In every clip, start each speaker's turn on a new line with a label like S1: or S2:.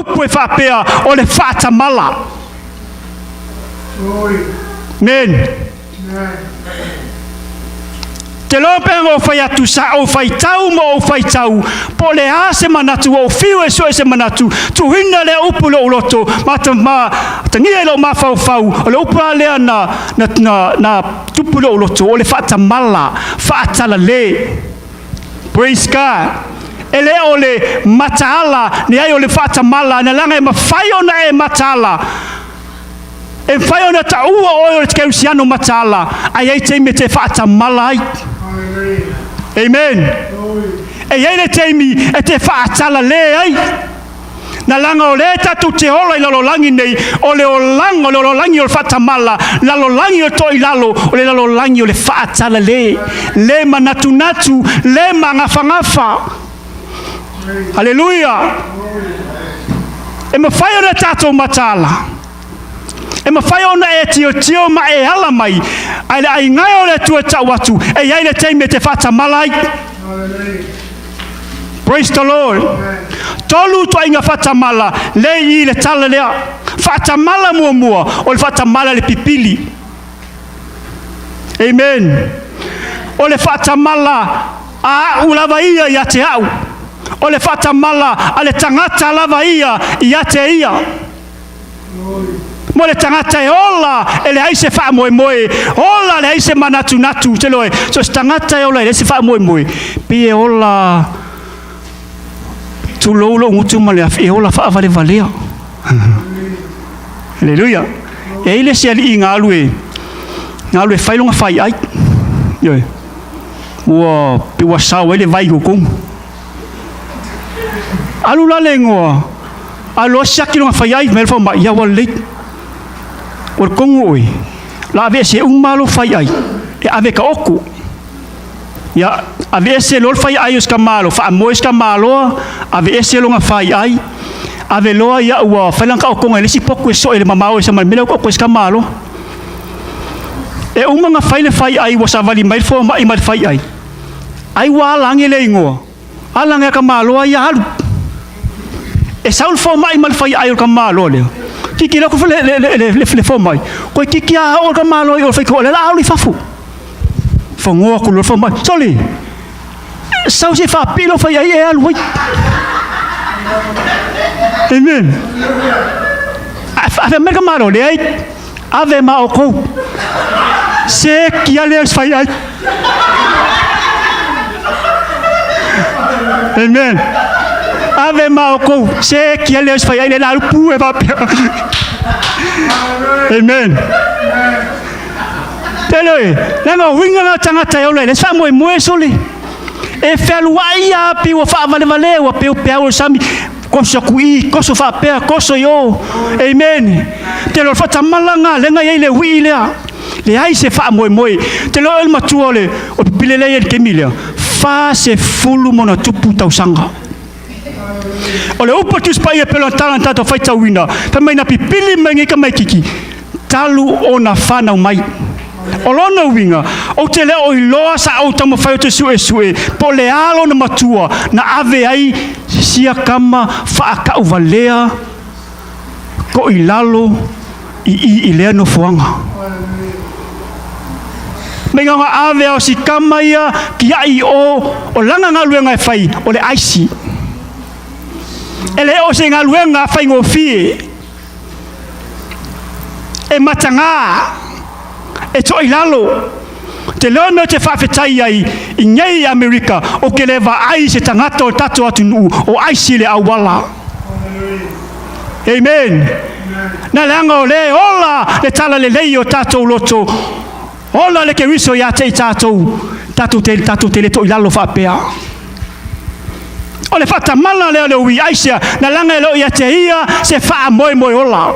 S1: upu e faapea o le faatamala. Amen. Te loa pe ana ou fai atu sa ou faitau ma ou faitau, po o le a se manatu, ua ou fiu e sue se manatu, tuuina lea upu i lou loto, ma, ma atagia i lou mafaufau, o le upu lava lea na, na, na, na tupu i lou loto, o le faatamala, faatalale. Praise God. E le o le mataala, leai o le faatamala, na leaga e mafai ona e mataala. E mafai ona taua oe o le kerisiano mataala, ae i ai taimi e te faatamala ai. Amen. E i ai le taimi e te faatalale ai. Na laga o lea tatou te ola i lalolagi nei, o le olaga, o le lalolagi o le faatamala, lalolagi o le toilalo, o le lalolagi o le faatalale, le manatunatu, le magafagafa. Aleluia! E mafai ona tatou mataala, e mafai ona e tiotio ma e ala mai, ae le aiga o le Atua e tau atu, e i ai le taimi e te faatamala ai. Praise the Lord. Tolu ituaiga faatamala le i le tala lea. Faatamala muamua, o le faatamala le pipili. Amen. O le faatamala a a'u lava ia ia te a'u. O le faatamala a le tagata lava ia ia te ia. Mo le tagata e ola e leai se faamoemoe, ola leai se manatunatu, te loe, so se tagata e ola e leai se faamoemoe, pei e ola tulou lou gutu ma le afi, e ola faavalevalea. Aleluia. E ai le isi alii galu e galu e fai lona faiai. Ioe. Ua pe ua sao ai le vai i totonu. Alu la le igoa, alu loa siaki lona faiai, fai mai le fomai, ia ua lelei. O le tonu oe, la aveese uma lou faiai, e ave ka oku. Ia, aveese loa le faiai o si tamaloa, faamoe si tamaloa, aveese lona faiai, ave loa ia ua fai lana taotoga i le isi potu e soe i le mamao ese ma le mea lea ua taoto ai si tamaloa. E uma ona fai le faiai ua savali mai le fomai ma le faiai, ai ua ala ane le igoa, ala ane a tamaloa ia alu. E sau le fomai ma le faiai o le tamaloa lea, kiki loa le fomai, koe kiki a oo le tamaloa i o le faitoa lea o le a alu i fafo. Fagoa atu loa fomai, sole, sau se faapii lou faiai e alu ai. Amen. Ave mai le tamaloa, leai, ave ma outou. Se kia lea o se faiai. Amen. Ave ma outou, se kia lea o se faiai le la alu pu e faapea. Amen. Tele oe, leaga o uiga na o tagata e ola i le faamoemoe sole. E fealuai a pei ua faavalevalea ua pei o peau o le sami, koso aku i, koso faapea, koso i o. Amen. Tele o le faatamala na lea na i ai le uii lea. Leai se faamoemoe. Tele o le matua o le o pipile lea i le taimi lea, 40+ tausaga. O le upu a Tusi Paia pei o tala na tatou faitauina, fai mai na pipili mai nei tamaititi talu ona fanau mai. O lona uiga, ou te le o iloa sa ou taumafai ou te suesue po o le a lona matua na ave ai sia kama faatauvalea toilalo i i i lea nofoaga. Meinga ona ave a o si kama ia kiaʻi i o, o lana galuega e fai o le aisi. E le o se galuega faigofie, e matagā, e toilalo. Te leo mea ou te faafetai ai i nei Amerika, ou te le vaai i se tagata o le tatou atunuu o aisi le auala. Amen. Na leaga o lea e ola le talalelei o tatou loto, ola le Keriso ia te i tatou, tatou te, tatou te le toilalo faapea. O le faatamala lea o le ui aisia, na leaga e le o ia te ia se faamoemoe ola.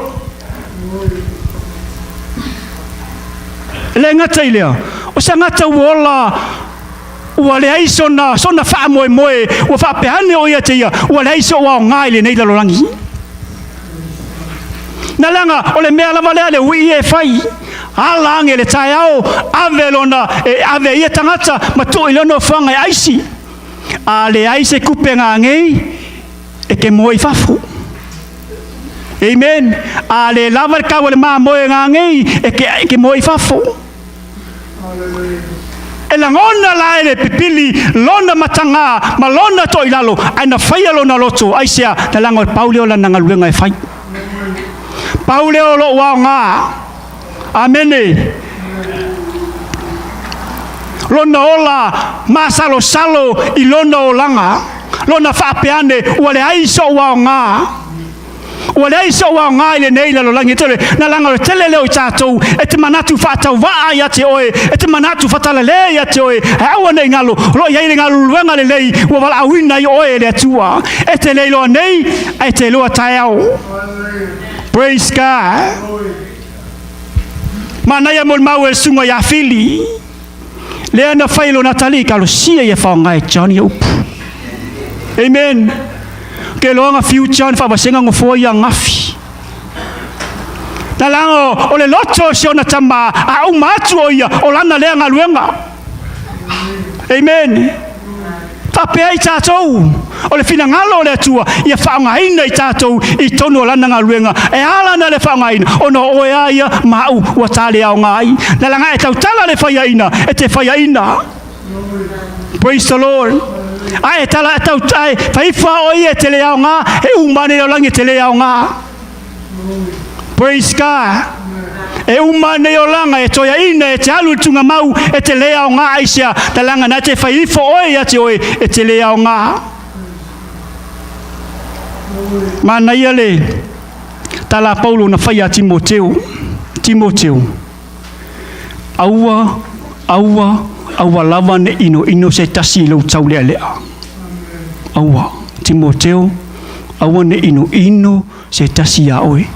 S1: E le gata i lea, o se gata ua ola ua leai sona, sona faamoemoe, ua faapea ane o ia te ia, ua leai so'u aoga i lenei lalolagi. Na leaga o le mea lava lea le uii e fai, ala age le taeao, ave lona, e ave ia tagata ma tuu i lona nofoaga e aisi. A leai se kupe gagei, e te moe i fafo. Amen. A le lava le tau o le mamoe gagei, e te, e te moe i fafo. E lagona la e le pipili lona matagā ma lona toilalo, ae na faia lona loto, aisea? Na leaga o le pau lea o lana galuega e fai. Pau lea o lou aoga. Amene. Lona ola masalosalo i lona olaga, lona faapea ane, ua leai sou aoga. Ua leai sou aoga i lenei lalolagi. E tele, na laga o le tele lea o i tatou e te manatu faatauvaa ia te oe, e te manatu faatalale ia te oe, ae aua ne i galo, o lo o i ai le galuluega lelei ua valaauina ai oe e le Atua. E te le iloa nei, ae te iloa taeao. Praise God. Manaia molimau e le susuga ia Fili. Lea na fai lona atalii talosia ia faoga e John ia upu. Amen. Ke loa na fiu John faavasega nofoa ia gafi. Na laga o le loto o si ona tama a uma atu o ia o lana lea galuega. Amen. Faapea i tatou, o le finagalo o le Atua ia faaaogaina i tatou i totonu o Lana galuega. E a lana le faaaogaina? Ona o oe a ia ma au ua ta le aoga ai. Na laga e tautala le faiaina, e te faiaina. Praise the Lord. Ae e tala e tau ae faifa o ia e te le aoga, e uma ane le olagi e te le aoga. Praise God. E uma nei olaga e toeaina e te alu i le tugamau e te le aoga aisea talaga na te fai ifo oe ia te oe e te le aoga. Manaia le tala a Paulo na fai ia Timoteo. Timoteo, aua, aua, aua lava ne inoino se tasi i lou taulealea. Aua, Timoteo, aua ne inoino se tasi iā oe.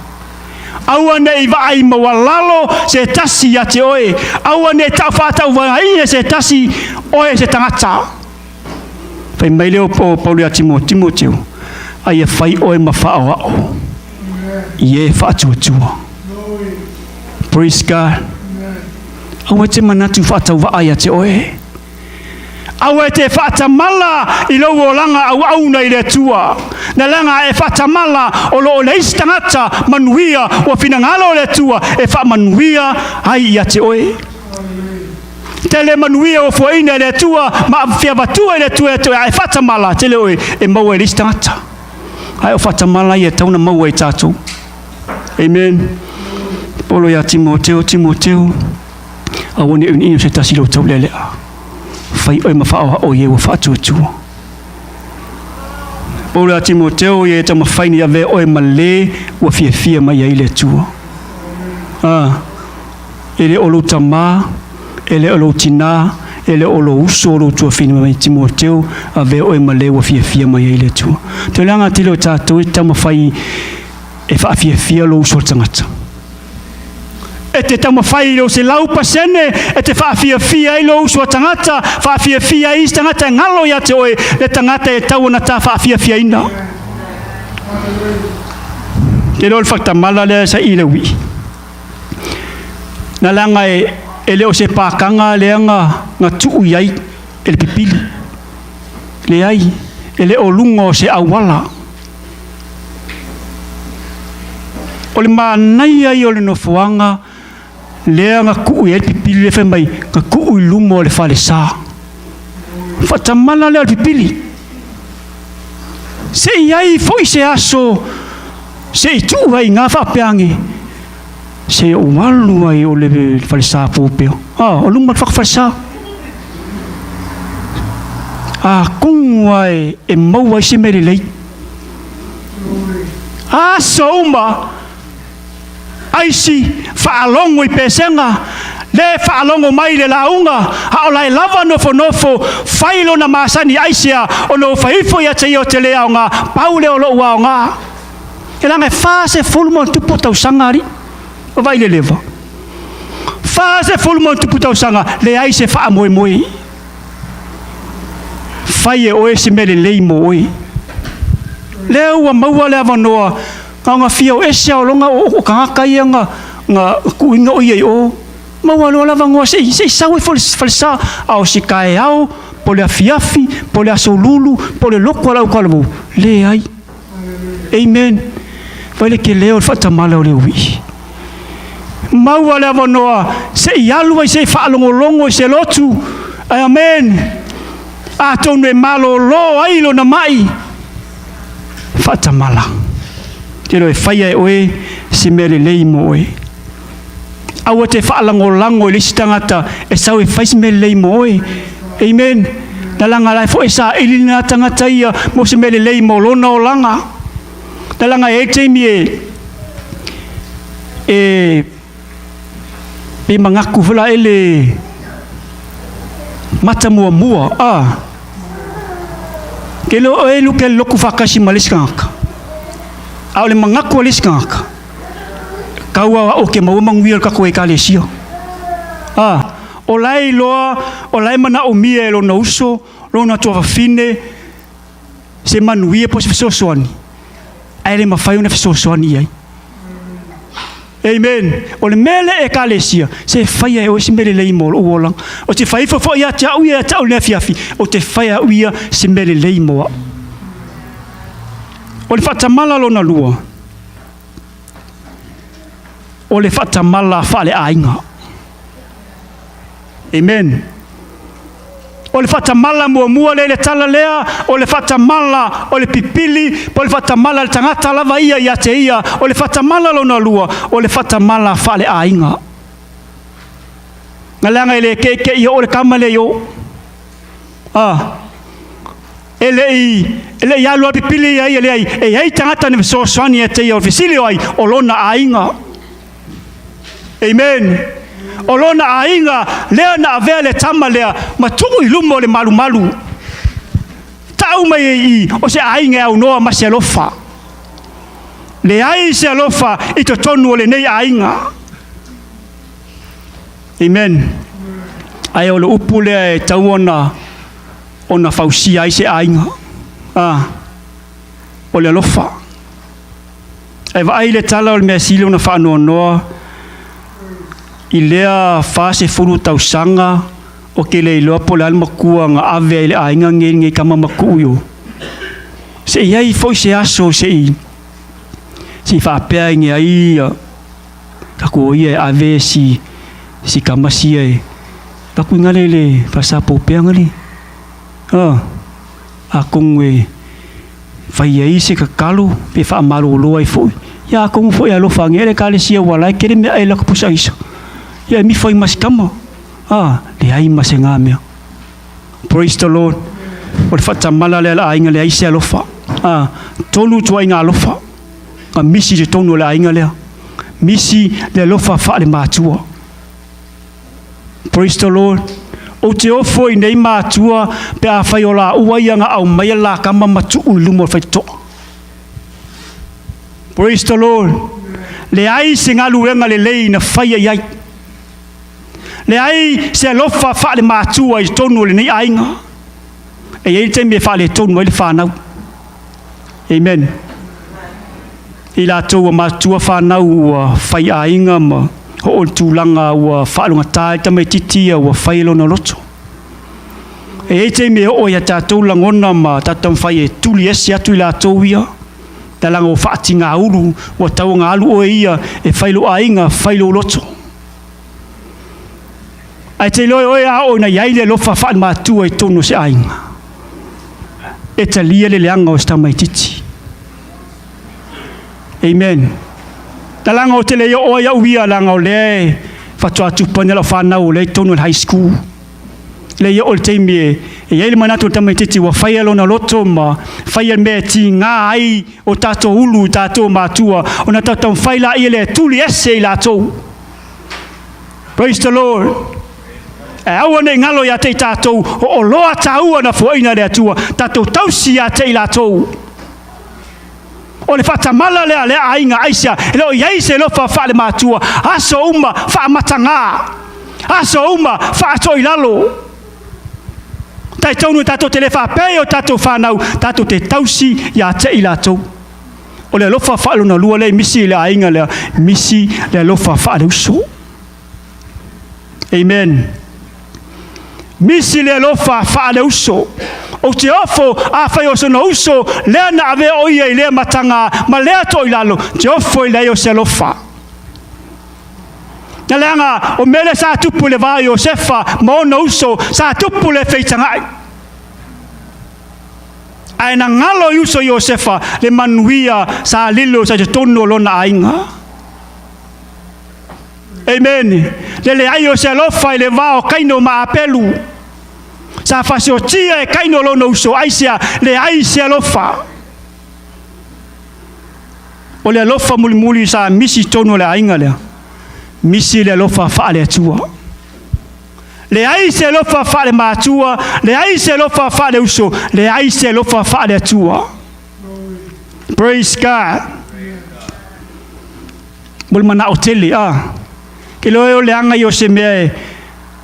S1: Aua ne i vaai maualalo se tasi ia te oe. Aua ne i tau faatauvaaina se tasi oe se tagata. Fai mai lea o Paulo ia Timoteo, a ia fai oe ma faaoao i e faatuatua. Praise God. Aua e te manatu faatauvaa ia te oe. Aua e te faatamala i lou olaga auauna i le Atua. Na leaga e faatamala o lo o le isi tagata manuia ua finagalo le Atua e faamanuia ai ia te oe. Tele manuia ua fuaina e le Atua ma fiavatua i le Atua ia te oe, a e faatamala tele oe e maua e le isi tagata. Ae o faatamala ia e tatau ona maua e tatou. Amen. Polo ia Timoteo, Timoteo, Aua ne i inu se tasi i lou taulealea. Fai oe ma faaoao i e ua faatuatua. Paulo ia Timoteo ia e taumafai ina ia avea oe ma le ua fiafia mai ai le Atua. Ah, e le o lou tamā, e le o lou tinā, e le o lou uso o lou tuafine mai Timoteo, avea oe ma le ua fiafia mai ai le Atua. Te leaga tele o tatou e taumafai e faafiafia lou uso o le tagata. E te taumafai i lou 100% e te faafiafia ai lou uso a tagata, faafiafia ai isi tagata e galo ia te oe le tagata e tatau ona ta faafiafiaina. Te iloa o le faatamala lea sa i le uii. Na leaga e, e le o se pakaga lea na, na tuu i ai e le pipili. Leai, e le o luga o se auala. O le manaia ia o le nofoaga lea na tuu i ai le pipili lea fai mai na tuu i luma o le falesa. Faatamala lea o le pipili. Se i ai foi se aso se i tuu ai i faapea ane se ou alu ai o le falesa pōpeo. Ah, o luma o le falesa. Atonu ai e maua ai se mea lelei. Aso uma, aisi faalogo i pesega, le faalogo mai i le lauga, a o lae lava nofonofo, fai lona masani aisea, ona ua fai ifo ia te ia o te le aoga, pau lea o lou aoga. E leaga e 40+ tausaga alii, o Vaileleva. 40+ tausaga, leai se faamoemoe. Fai e oe se mea lelei mo oe. Lea ua maua le avanoa, na ona fia o ese a o loga o tagata ia na, na tuuina o ia i o. Maua loa le avanoa se i, se i sau ifo i le falesa, a o se taeao, po o le afiafi, po o le aso lulu, po o le lotu a le autalavou, leai. Amen. Vaai le tele o le faatamala o le ui'i. Maua le avanoa se i alu ai se i faalogologo i se lotu. Amen. Atonu e malolo ai lona mai. Faatamala. Te lo e faia e oe se mea lelei mo oe. Aua te faalagolago i le isi tagata e sau e fai se mea lelei mo oe. Amen. Na laga la e foi saili lena tagata ia mo se mea lelei mo lona olaga. Na laga e ai taimi e e pe mangaku foi la ele mata muamua a ke lo e lu ke loku whakasi ma le isi tagata. A o le mangaku a le isi tagata. Kaua o ke maua manuia o le tatou Ekalesia. A, o la e iloa, o la e manaomia e lona uso, lona tuafafine, se manuia po o se fesoasoani, ae le mafai ona fesoasoani i ai. Amen. O le mea lea Ekalesia, se faia e oe se mea lelei mo lou olaga. O te fai ifo foi ia te au ia ia te au i le afiafi, o te fai au ia se mea lelei mo au. O le faatamala lona lua, o le faatamala faaleaiga. Amen. O le faatamala muamua lea i le tala lea, o le faatamala o le pipili, po o le faatamala le tagata lava ia ia te ia. O le faatamala lona lua, o le faatamala faaleaiga. Na leaga e le ke'eke'i oo le tama lea i o. Ah. E le i, e le i alu a pipili ia ia leai, e i ai tagata na fesoasoani ia te ia o le fesili o ai, o lona aiga. Amen. O lona aiga lea na avea le tama lea ma tuu i luma o le malumalu. Tau mai ai i o se aiga e aunoa ma se alofa. Leai se alofa i totonu o lenei aiga. Amen. Ae o le upu lea e tau ona ona fausia ai se aiga. A, o le alofa. Ae vaai le tala o le mea sili ona faanoanoa i lea 40 tausaga o ke le iloa po o le a le matua na ave ai le aiga nei lenei tama matuu i o. Se i ai foi se aso se i se i faapea ai nei ai tatou o ia e ave si si tama sia e taku ingale le faasapoupea ngale. Ah, atonu e fai ai se tatalo pe faamalolo ai foi. Ia atonu foi e alofa ane ai le Ekalesia ua la e tele meaai i le latou pusa aisa. Ia e mifo ai ma si tama. Ah, leai ma se ga mea. Praise the Lord. O le faatamala lea a le aiga leai se alofa. Ah, tolu ituaiga alofa na misi i totonu o le aiga lea. Misi le alofa faale-matua. Praise the Lord. Ou te ofo i nei matua pe afai o laua ia na aumaia la tama ma tuu i luma o le faitotoa. Praise the Lord. Leai se galuega lelei na faia i ai. Leai se alofa faale-matua i totonu o lenei aiga. E i ai le taimi e faaletonu ai le fanau. Amen. I latou ua matutua fanau ua fai aiga ma oo i le tulaga ua faalogata ai tamaitiiti ia ua fai lona loto. E i ai taimi e oo ia tatou lagona ma tatou taumafai e tuli ese atu i latou ia, leaga ua faatigaulu, ua tau ona alu oe ia e fai lou aiga, fai lou loto. Ae te iloa e oe a oo ina i ai le alofa faale-matua i totonu o se aiga, e talia le leaga o se tamaitiiti. Amen. Na leaga ou te le oo ai au ia, leaga o lea e faatoa tupu ai lau fanau o lea i totonu o le high school. Le i oo le taimi e, e i ai le manatu o le tamaitiiti ua faia lona loto ma faia le mea e tiga ai o tatou ulu i tatou matua, ona tatou taumafai laia lea e tuli ese i latou. Praise the Lord. E aua ne i galo ia te i tatou o oloa taua na fuaina e le Atua, tatou tausi ia te i latou. O le faatamala lea a lea aiga aisea, e le o i ai se alofa faalematua, aso uma faamatagā, aso uma faatoilalo. Talitonu tatou te le faapea i o tatou fanau, tatou te tausi ia te i latou. O le alofa faalona lua lea i misi i le aiga lea, misi le alofa faaleuso. Amen. Misi le alofa faaleuso. Ou te ofo, afai o sona uso, lea na avea o ia i lea mataga ma lea toilalo, te ofo i leai o se alofa. Na leaga o mea lea sa tupu i le va o Iosefa ma ona uso, sa tupu le feitagai. Ae na galo i uso Iosefa le manuia sa lilo sa i totonu o lona aiga. Amen. Le leai o se alofa i le va o Kaino ma Apelu. Sa fasiotia e Kaino lona uso, aisea? Leai se alofa. O le alofa mulimuli sa misi tonu o le aiga lea. Misi le alofa faale-Atua. Leai se alofa faale-matua, leai se alofa faale-uso, leai se alofa faale-Atua. Praise God. Mo le manao tele, a. Ke loe o le aga ia o se mea e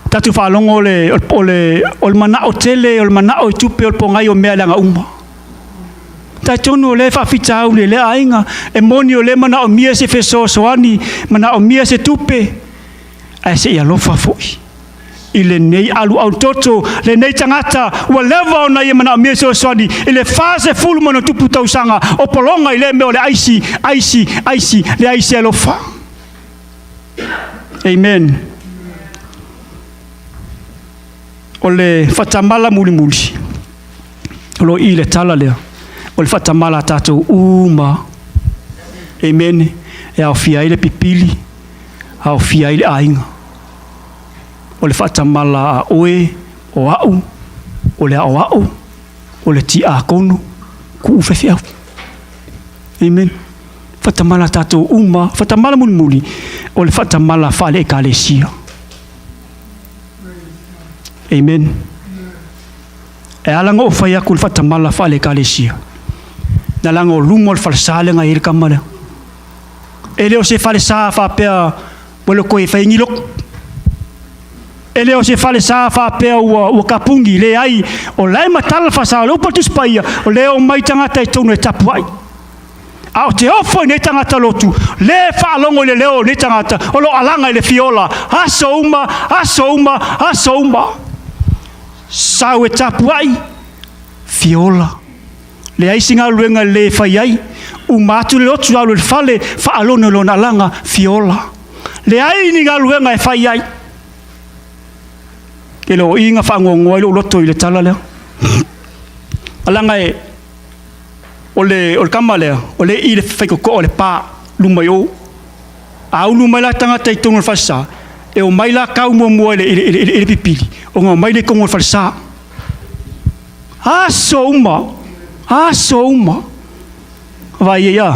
S1: tatou faalogo o le, o le, o le manao tele, o le manao i tupe, o le pogai o mea leaga uma. Talitonu o lea e faafitauli e lea aiga, e moni o lea e manaomia se fesoasoani, manaomia se tupe, ae se i alofa foi i lenei alualu toto, lenei tagata ua leva ona ia manaomia fesoasoani i le 40 ma ona tupu tausaga o pologa i lea mea o le aisi, aisi, aisi, leai se alofa. Amen. O le faatamala mulimuli, o lo o i i le tala lea, o le faatamala a tatou uma. Amen. E aofia ai le pipili, aofia ai le aiga. O le faatamala a oe, o au, o le aoao, o le tiakono, kuu faifeau. Amen. Faatamala a tatou uma, faatamala mulimuli, o le faatamala faale-ekalesia. Amen. E ala ona ou fai atu i le faatamala faale-ekalesia, na laga o luma o le falesa lea na i ai le tama lea. E le o se falesa faapea ua le toe fai ni lotu. E le o se falesa faapea ua, ua kapuni, leai, o la e matala le falesa, o le upu a le Tusi Paia, o lea e omai tagata i totonu e tapuai. A o te ofo i nei tagata lotu, le faalogo i le leo o nei tagata, o lo o alaga i le fiola, aso uma, aso uma, aso uma. Sau e tapuai, fiola. Leai se galuega lelei e fai ai, uma atu le lotu alu i le fale, faalono i lona alaga, fiola. Leai ni galuega e fai ai. E le o i na faanoanoa ai lou loto i le tala lea. Alaga e O le, o le tama lea, o le i le faitotoa o le pa, luma i o. A ulu mai la tagata i totonu o le falesa, e omai la kau muamua i le, i le, i le, i le pipili, ona omai lea i totonu o le falesa. Aso uma, aso uma. Vaai ai a,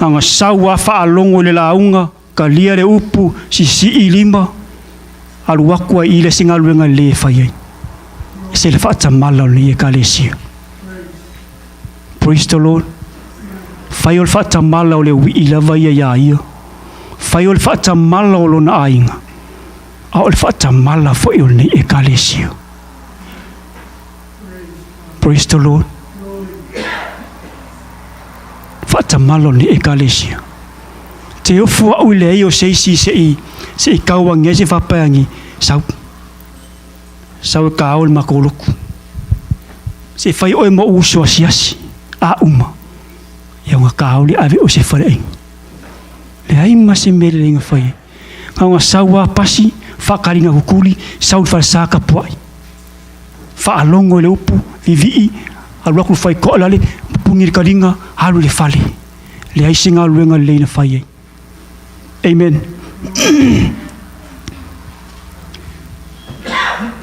S1: ana sau a faalogo i le lauga, Talia le upu, sisii lima, alu atu ai i le isi galuega lelei e fai ai. Ese le faatamala o lenei Ekalesia. Praise the Lord. Fai o le faatamala o le uii lava ia iā ia. Fai o le faatamala o lona aiga. A o le faatamala foi o lenei Ekalesia. Praise the Lord. Faatamala o lenei Ekalesia. Te ofu au i leai o se isi se i, se i kauangi ai se faapaeagi, sau. Sau e kāo i le matou lotu. Se i fai oe ma ou uso asiasi, a uma, ia ona kāo lea ave oe i se faleaiga. Leai ma se mea lelei na fai ai. Na ona sau lava pasi, faakaliga kukuli, sau i le falesa tapuai. Faalogo i le upu, vivii, alu atu le faitoa i lale, pupuni le kaliga, alu i le fale. Leai se galuega lelei na fai ai. Amen.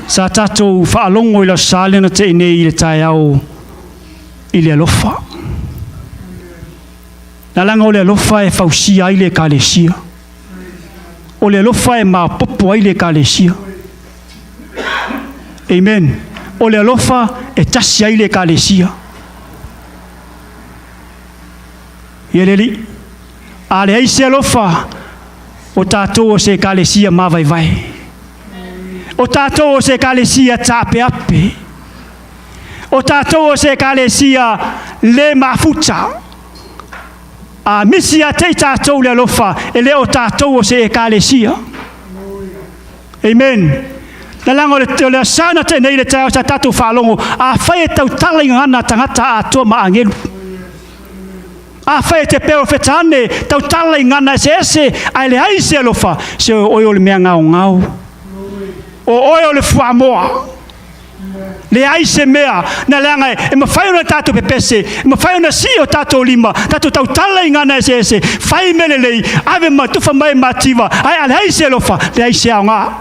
S1: Sa tatou faalogo i le Aso Sa lea na tea nei i le taeao i le alofa. Na laga o le alofa e fausia ai le Ekalesia. O le alofa e maopoopo ai le Ekalesia. Amen. O le alofa e tasi ai le Ekalesia. Ia le Alii, a leai se alofa, o tatou o se Ekalesia mavaevae. O tatou o se Ekalesia taapeape. O tatou o se Ekalesia le mafuta. A misi ia te i tatou le alofa, e le o tatou o se Ekalesia. Amen. Na leaga o le, o le asa na tenei le taeao sa tatou faalogo, afai e tautala i gagana a tagata atoa ma agelu. Afai e te perofeta ane, tautala i gagana eseese, ae leai se alofa, se o oe o le mea gaogao. O oe o le fuamoa. Leai se mea, na leaga e mafai ona tatou pepese, e mafai ona sii o tatou lima, tatou tautala i gagana eseese, fai mea lelei, ave ma tufa mai mativa, ae a leai se alofa, leai se aoga.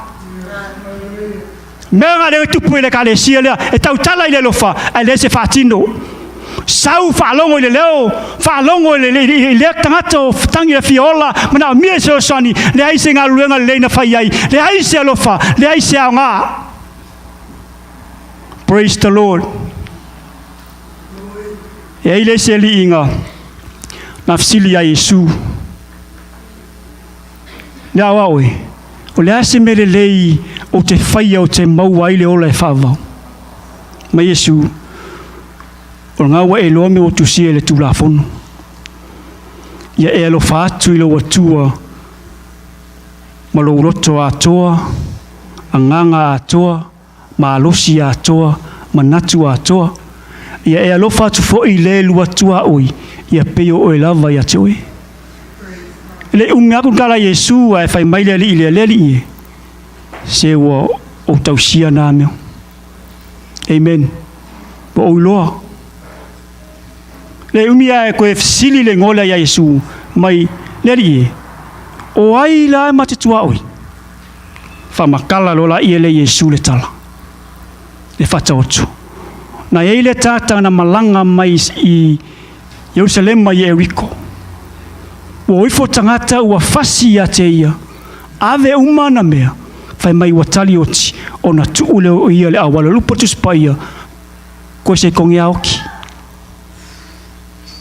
S1: Mea na lea e tupu i le ekalesia lea, e tautala i le alofa, ae leai se faatino. Sau faalogo i le leo, faalogo i le, i lea tagata o tangi le fia ola, manaomia se fesoasoani, leai se galuega lelei na fai ai, leai se alofa, leai se aoga. Praise the Lord. E ai le isi aliiga na fesili ia Iesu. Le ao ao e, o le a se mea lelei ou te faia ou te maua ai le ola e faavavau? Mai Iesu, o lena ua e iloa mea ua tusia i le Tulafono. Ia e alofa atu i lou Atua ma lou loto atoa, agaga atoa, malosi atoa, manatu atoa. Ia e alofa atu foi i le lua tuaoi, ia pei o oe lava ia te oe. E le umi aku tala Iesu ae fai mai le alii lea, le alii e, se ua ou tausia nā mea. Amen. Ua ou iloa. Le umi ae koe fesili le igoa lea ia Iesu mai, le alii e, o ai la e ma te tuaoi? Faamakala loa laia le Iesu le tala, le faataoto. Na i ai le tata na malaga mai i Ierusalema i Ieriko. Ua o ifo tagata ua fasi ia te ia, ave uma ana mea, fai mai ua tali oti, ona tuu lea o ia le auala lupa Tusi Paia, koe se konge aoki.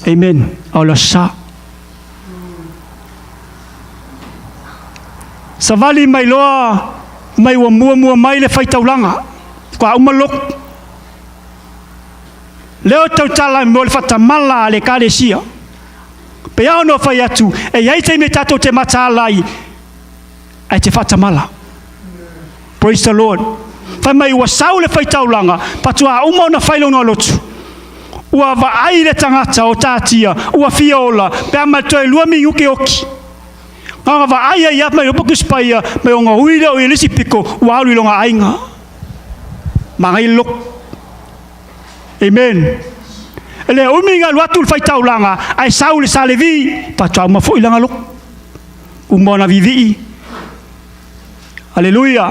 S1: Amen. A o le aso sa. Savali mai loa mai ua muamua mai le faitaulaga, faatoa uma lotu. Lea o tautala mo le faatamala a le Ekalesia. Pei lava ona fai atu, e i ai taimi tatou te mataala ai, ae te faatamala. Praise the Lord. Fai mai ua sau le faitaulaga, faatoa uma ona fai lona lotu. Ua vaai le tagata o tatia, ua fia ola, pe a ma toe lua minuke oki. Na ona vaai ai mai o Tusi Paia, mai ona ui lea o ia le isi pito, ua alu i lona aiga. Manaia le lotu. Amen. E le umi na alu atu le faitaulaga, ae sau le sa Levi, faatoa uma foi lana lotu. Uma ona vivii. Aleluia.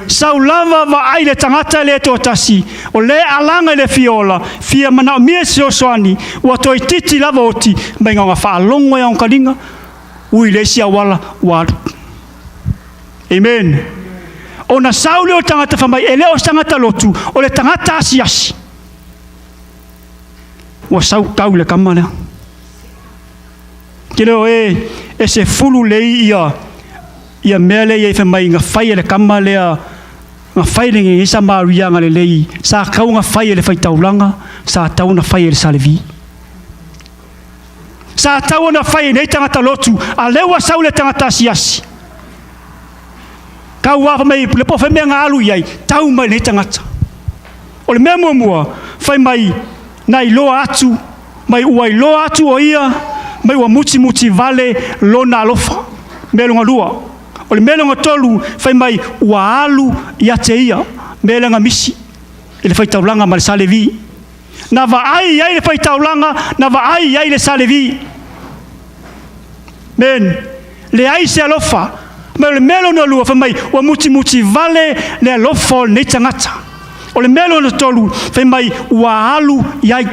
S1: Sau lava vaai le tagata le toatasi, o le alaga i le fia ola, fia manaomia se fesoasoani, ua toeitiiti lava oti, mai na ona faalogo e aoga ui le isi auala ua alu. Amen. Ona sau lea o le tagata fai mai, e le o se tagata lotu, o le tagata asiasi. Ua sau tau i le kama lea. Ke leo e, e se fulu lei ia, ia mea lea ia i fai mai na fai e le kama lea, na fai le ngenei Samaria na lelei, sa tau na fai e le faitaulaga, sa tau na fai e le sa Levi. Sa tau ona fai e nei tagata lotu, a lea ua sau le tagata asiasi. Tau lava mai le po fai mea na alu i ai, tau mai lenei tagata. O le mea muamua, fai mai na iloa atu, mai ua iloa atu o ia, mai ua mutimuti vale lona alofa. Mea lona lua. O le mea lona tolu, fai mai ua alu ia te ia, mea lea na misi i le faitaulaga ma le sa Levi. Na vaai i ai le faitaulaga, na vaai i ai le sa Levi. Men, leai se alofa. Ma o le mea lona lua, fai mai, ua mutimuti vale le alofa o lenei tagata. O le mea lona tolu, fai mai, ua alu i ai.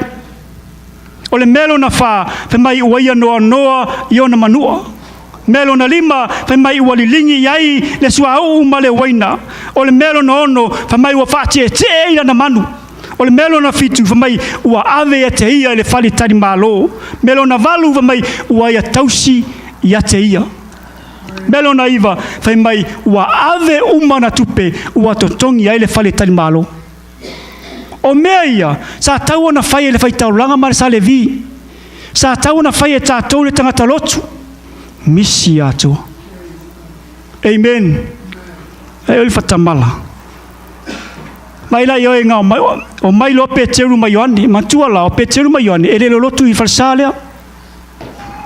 S1: O le mea lona fa, fai mai, ua ia noanoa i ona manua. Mea lona lima, fai mai ua liligi i ai le suauu ma le uaina. O le mea lona ono, fai mai ua faatietie i lana manu. O le mea lona fitu, fai mai ua ave ia te ia i le fale talimalo. Mea lona valu, fai mai ua ia tausi ia te ia. Mea lona iva, fai mai ua ave uma ana tupe ua totogi ai le fale talimalo. O mea ia, sa tau ona fai e le faitaulaga ma le sa Levi. Sa tau ona fai e tatou le tagata lotu. Misi atoa. Amen. E oi fatamala. Mai la i oe nga omai, omai loa Peteru ma Ioane. Matua la, o Peteru ma Ioane, e le lolotu i falesa lea.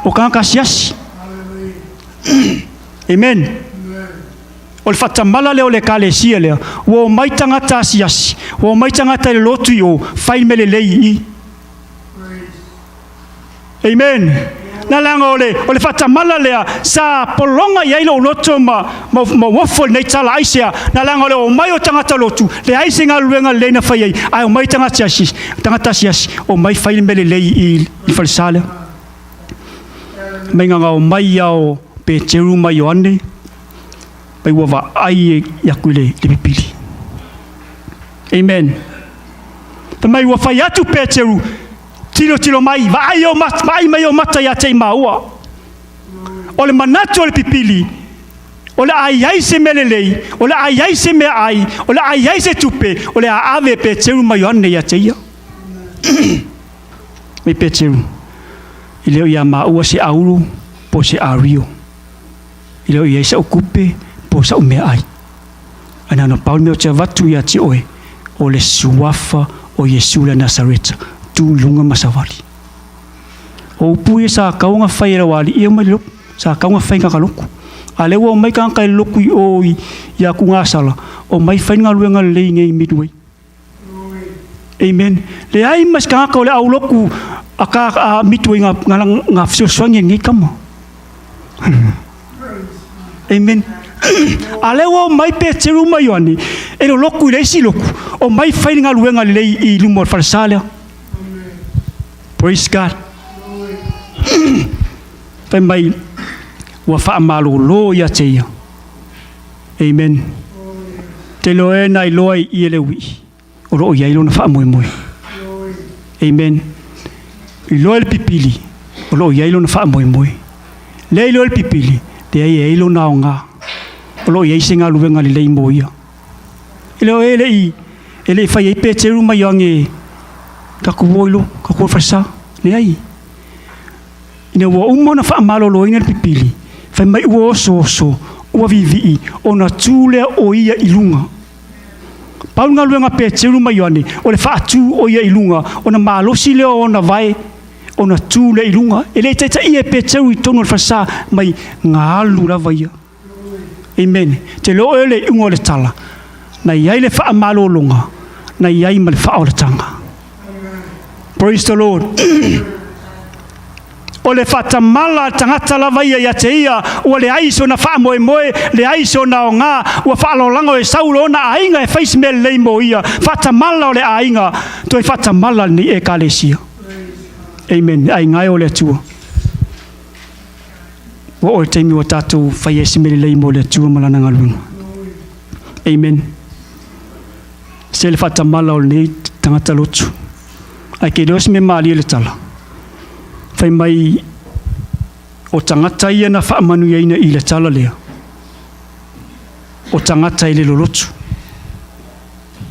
S1: O tagata asiasi. Amen. O le faatamala lea o le ekalesia lea, ua omai tagata asiasi, ua omai tagata i le lotu i o, fai le mea lelei i i. Amen. Na leaga o le, o le faatamala lea sa pologa i ai lou loto ma, ma, ma uofo i lenei tala aisea. Na leaga o le omai o tagata lotu, leai se galuega lelei na fai ai, ae omai tagata asiasi, tagata asiasi, omai fai le mea lelei i, i falesa lea. Mai nganga omai ia o Peteru ma Ioane, mai ua vaai i aku i le, le pipili. Amen. Fai mai ua fai atu Peteru, Tilotilo mai, vaai, o mat, vaai mai o mata ia te i māua. O le manatu o le pipili, o le a i ai se mea lelei, o le a i ai se mea ai, o le a i ai se tupe, o le a ave e Peteru ma Ioane ia te ia. Mai Peteru, i leo ia māua se auro po se ario. I leo i ai sa'u kupe po sa'u mea ai. Ae na ona pau le mea ou te avatu ia te oe, o le suafa o Iesu le Nasareta, tu i luga ma savali. O upu ia sa kau ona fai e lau alii e omai le loku, sa kau ona fai i loku. A lea ua omai tagata i le loku i o i, i aku gasala, omai fai le galuega lelei i nei Midway. Amen. Leai ma se tagata o le au loku a ka a mitu i ngā, ngā, ngā fesoasoani e lenei tama. Amen. A lea ua omai Peteru ma Ioane e loloku i le isi loku, omai fai le galuega lelei i luma o le falesa lea. Praise God. Fai mai ua faamalolo ia te ia. Amen. Te iloa e na iloa i i e le uii o lo o i ai lona faamoemoe. Amen. Iloa e le pipili o lo o i ai lona faamoemoe. Lea iloa e le pipili, leai e ai lona aoga. O lo o i ai se galuega lelei mo ia. E le o e le i e le i fai ai Peteru ma Ioane taku o ilo, taku o falesa. Leai. Ina ua uma ona faamaloloina le pipili, fai mai ua osooso, ua vivii, ona tu lea o ia i luga. Pau le galuega a Peteru ma Ioane, o le faatu o ia i luga, ona malosi lea o ona vae, ona tu lea i luga. E le i taitaia e Peteru i totonu o le falesa, mai galu lava ia. Amen. Te iloa oe le iuga o le tala, na i ai le faamalologa, na i ai ma le faaolataga. Praise the Lord. O le faatamala a le tagata lava ia ia te ia, ua leai sona faamoemoe, leai sona aoga, ua faalagolago e Saulo ona aiga e fai se mea lelei mo ia. Faatamala o le aiga, toe faatamala lenei Ekalesia. Amen. Aiga e o le Atua. Ua oo i le taimi ua tatou fai ai se mea lelei mo le Atua ma Lana galuega. Amen. Se le faatamala o lenei tagata lotu. Ae ke iloa se mea malie le tala. Fai mai o tagata ia na faamanuiaina i le tala lea. O tagata e le lolotu.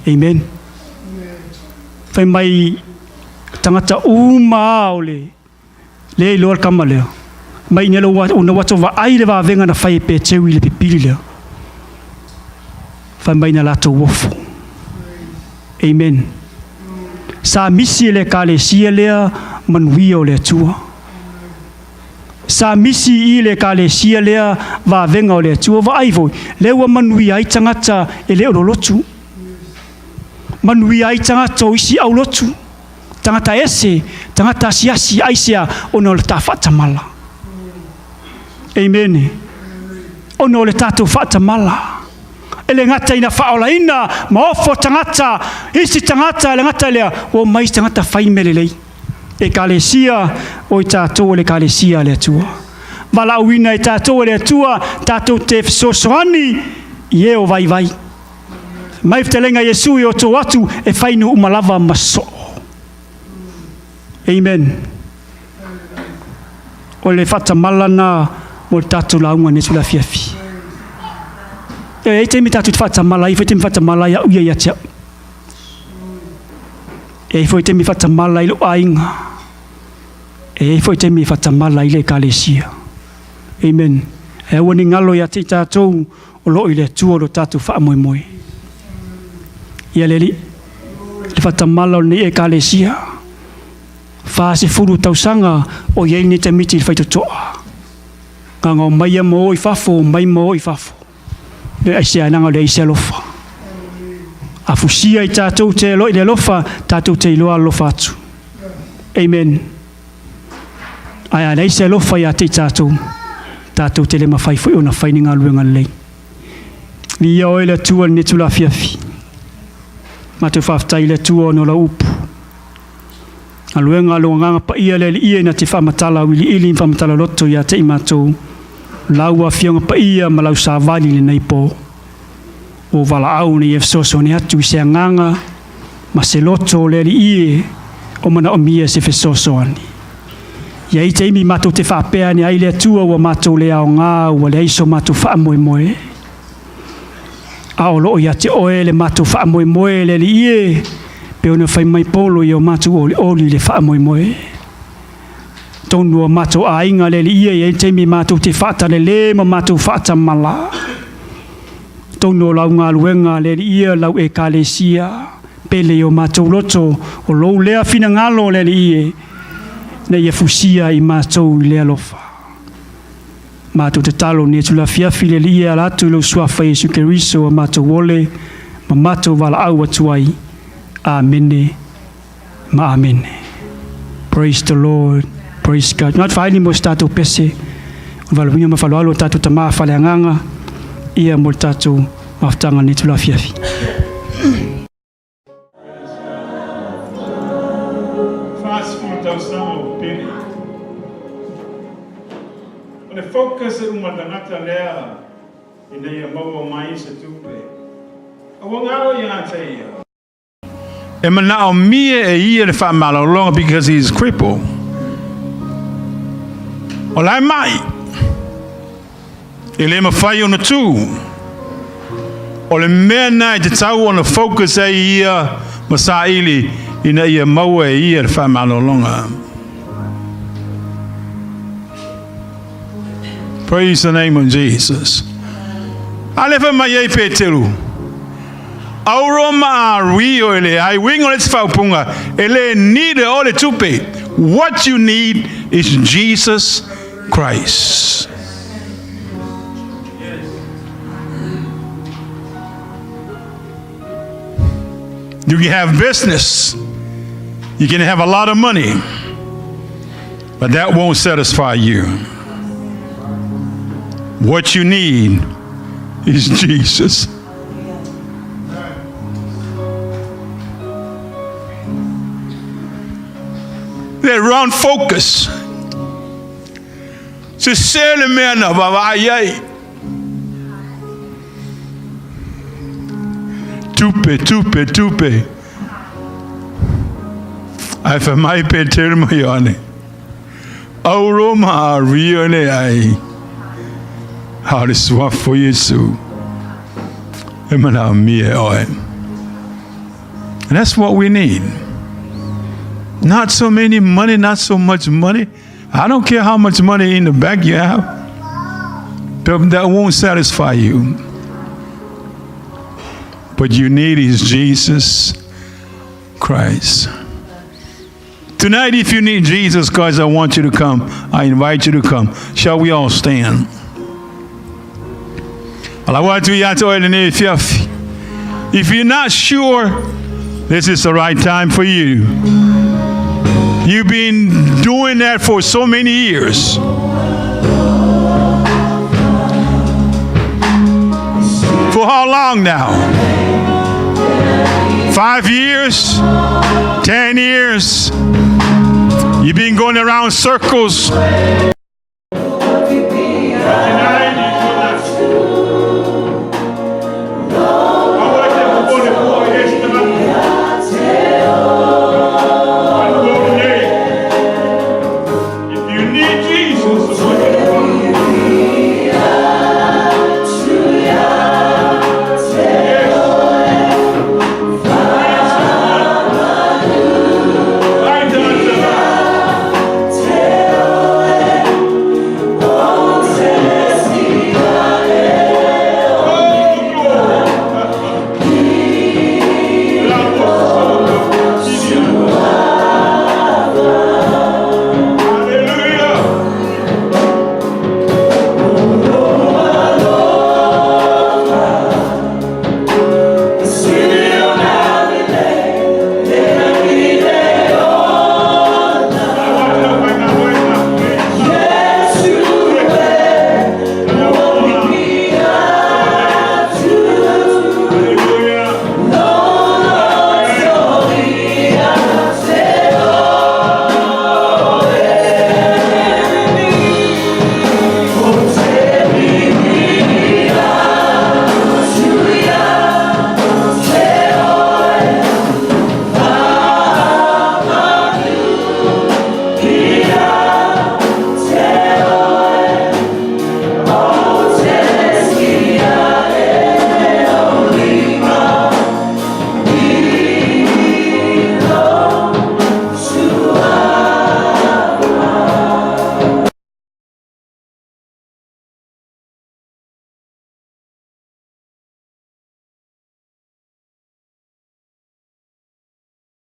S1: Amen. Fai mai tagata uma o le Lea iloa le tama lea. Mai ina ua ona ua vaai le vavega na fai e Peteru i le pipili lea. Fai mai na latou ofo. Amen. Sa misi e le ekalesia lea manuia o le Atua. Sa misi i le ekalesia lea vavega o le Atua. Vaai foi, lea ua manuia ai tagata e le o lolotu. Manuia ai tagata o isi aulotu. Tagata ese, tagata asiasi, aisea, ona o le ta faatamala. Amen. Ona o le tatou faatamala. E le gata ina faaolaina ma ofo tagata, isi tagata, e le gata i lea, ua omai isi tagata fai mea lelei. Ekalesia, o i tatou o le Ekalesia a le Atua. Valaauina i tatou e le Atua, tatou te fesoasoani i e o vaivai. Mai fetalaiga Iesu i outou atu e fai nu uma lava ma soo. Amen. O le faatamala na mo le tatou lauga nei le afiafi. E ai taimi tatou te faatamala ai, foi taimi faatamala ai au ia ia te au. E ai foi taimi faatamala ai lou aiga. E ai foi taimi faatamala ai le ekalesia. Amen. E aua ne i galo ia te i tatou o lo o i le Atua lo tatou faamoemoe. Ia le Alii, le faatamala o lenei Ekalesia. 40 tausaga o i ai lenei tamaiti i le faitotoa. Gagao mai ia ma o i fafo, omai ma o i fafo. Le aisea leaga o le aise alofa. A fusia i tatou te alo i le alofa, tatou te iloa alofa atu. Amen. Ae a leai se alofa ia te i tatou, tatou te le mafai foi ona fai ni galuega lelei. Viia oe le Atua i lenei itula afiafi. Matou faafetai i le Atua ona o lau upu. Galuega a lou Agaga Paia le Alii e na te faamatala auiliili ma faamatala loto ia te i matou, lau Afioga Paia ma lau savali i lenei po. Ua ou valaau ina ia fesoasoani atu i se agaga ma se loto o le Alii e o manaomia se fesoasoani. I ai taimi matou te faapea ane ai le Atua ua matou le aoga ua leai so matou faamoemoe. A o loo ia te oe le matou faamoemoe le Alii e, pei ona fai mai Paulo i o matou olioli i le faamoemoe. Tonu o matou aiga le Alii e, i ai taimi matou te faatalelē ma matou faatamala. Tonu o lau galuega le Alii e, lau Ekalesia, pele i o matou loto, o lou lea finagalo le Alii e, ina ia fusia i matou i le alofa. Matou tatalo nei atu le afiafi le Alii e ala atu i lou Suafa Iesu Keriso a matou ole ma matou valaau atu ai. Amene ma amene. Praise the Lord. Praise God. Ngā whaini mo se tātou pese. O valaauina ma faloalo o tātou tamā whaleagaga ia mo le tātou mafutaga nei atu le afiafi.
S2: 40 tausaga o pele. O le focus e uma tagata lea ina ia maua mai se tupe. A ua galo ia te ia. E manaomia e ia le faamalologa because he is crippled. O la e mai. E le mafai ona tu. O le mea na e tatau ona focus ai ia ma saili ina ia maua e ia le faamalologa. Praise the name of Jesus. A le fai mai ai Peteru, Auro ma ario e le ai, uiga o le isi faaupuga, e le need e o le tupe. What you need is Jesus Christ. You can have business. You can have a lot of money. But that won't satisfy you. What you need is Jesus. The wrong focus. Sese le mea na vaavaai ai. Tupe, tupe, tupe. Ae fai mai Peteru ma Ioane, Auro ma ario e leai, a o le suafa o Iesu e manaomia e oe. And that's what we need. Not so many money, not so much money. I don't care how much money in the bank you have. That won't satisfy you. What you need is Jesus Christ. Tonight, if you need Jesus Christ, I want you to come. I invite you to come. Shall we all stand? If you're not sure, this is the right time for you. You've been doing that for so many years. For how long now? 5 years? 10 years? You've been going around circles.